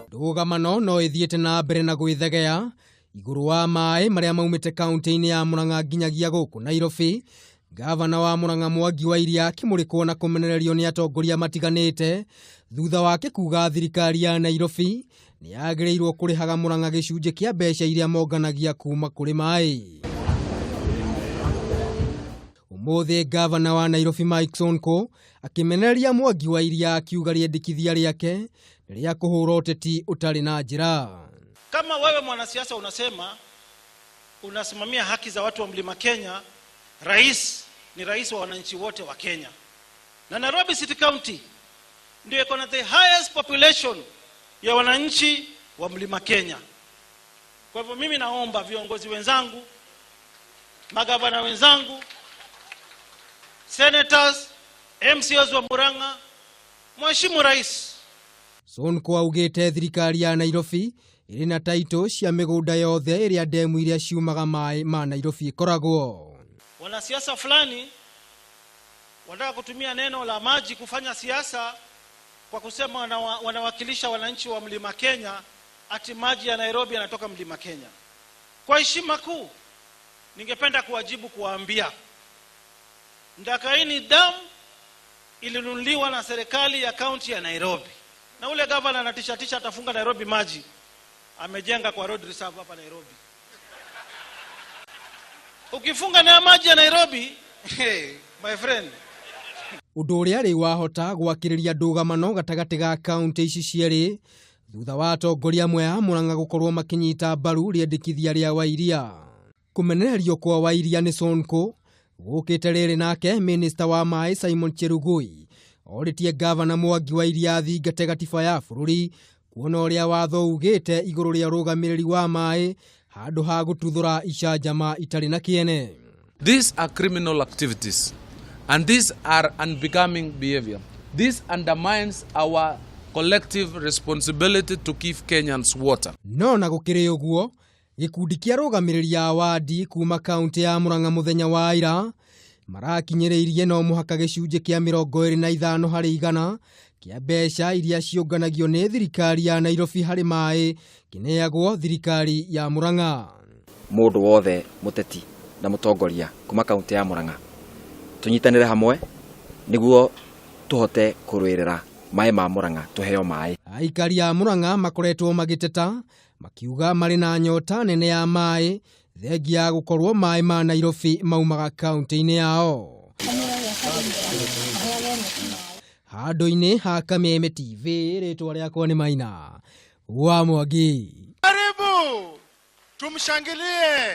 Ndũgamano no ĩthiĩte na mbere na gwĩthegea igũrũ wa maĩ marĩa maumĩte kaunti-inĩ ya Murang'a nginyagia gũkũ Nairobi. Gavana wa Murang'a Mwangi wa Iria akĩmũrĩkwo na kũmenererio nĩ atongoria matiganĩte thutha wake kuga thirikari ya Nairobi nĩ yagĩrĩirwo kũrĩhaga Murang'a gĩcunjĩ kĩa mbeca iria monganagia kuma kũrĩ maĩ. Ũmũthĩ gavana wa Nairobi Mike Sonko akĩmenereria Mwangi wa Iria akiuga rĩendekithia rĩake nĩ rĩa kũhũra ũteti ũtarĩ na njĩra. Kama wewe mwanasiasa unasema unasimamia haki za watu wa Mlima Kenya, rais ni rais wa wananchi wote wa Kenya, na Nairobi City County ndio iko na the highest population ya wananchi wa Mlima Kenya. Kwa hivyo mimi naomba viongozi wenzangu, magavana wenzangu, senators, MCAs wa Murang'a, mheshimu rais. Sonko augĩte thirikari ya Nairobi ĩrĩ na taitũ cia mĩgũnda yothe ĩrĩa ndemu iria ciumaga maĩ ma Nairobi ĩkoragwo. Wanasiasa fulani wanataka kutumia neno la maji kufanya siasa kwa kusema wanawakilisha wananchi wa Mlima Kenya, ati maji ya Nairobi yanatoka Mlima Kenya. Kwa heshima kuu, ningependa kuwajibu kuwaambia, Ndakaini Dam ilinunuliwa na serikali ya kaunti ya Nairobi, na ule gavana anatishatisha atafunga Nairobi maji, amejenga kwa road reserve hapa Nairobi. Ukifunga na maji ya Nairobi, hey, my friend. Ũndũ ũrĩa rĩu wahota gwakĩrĩria ndũgamano gatagatĩ ga kaunti ici cierĩ thutha wa atongoria amwe a Murang'a gũkorwo makĩnyita mbaru rĩendekithia rĩa Wairia. Kũmenererio kwa Wairia nĩ Sonko gũkĩte rĩrĩ nake minista wa maĩ Simon Chelugui orĩtie gavana Mwangi wa Iria athingate gatiba ya bũrũri kuona ũrĩa watho ugĩte igũrũ rĩa ũrũgamĩrĩri wa maĩ handũ ha gũtuthũra icanjama itarĩ na kĩene. These are criminal activities and these are unbecoming behavior. This undermines our collective responsibility to give Kenyans water. No na gũkĩrĩ ũguo, gĩkundi kĩa arũgamĩrĩri a wadi kuma kaunti ya Murang'a mũthenya wa ira marakinyĩrĩirie no mũhaka gĩcunjĩ kĩa 25% kĩa mbeca iria ciũnganagio nĩ thirikari ya Nairobi harĩ maĩ kĩneagwo thirikari ya Murang'a. Mũndũ wothe mũteti na mũtongoria kuma kaunti ya Murang'a tũnyitanĩre hamwe nĩguo tũhote kũrũĩrĩra maĩ ma Murang'a, tũheo maĩ. Aikari a Murang'a makoretwo magĩteta makiuga marĩ na nyota nene ya maĩ thengia ya gũkorwo maĩ ma Nairobi maumaga kaunti-inĩ yao. Handũ-inĩ ha Kameme TV, rĩtwa rĩakwa nĩ Maina wa Mwangi. Karibu tumshangilie.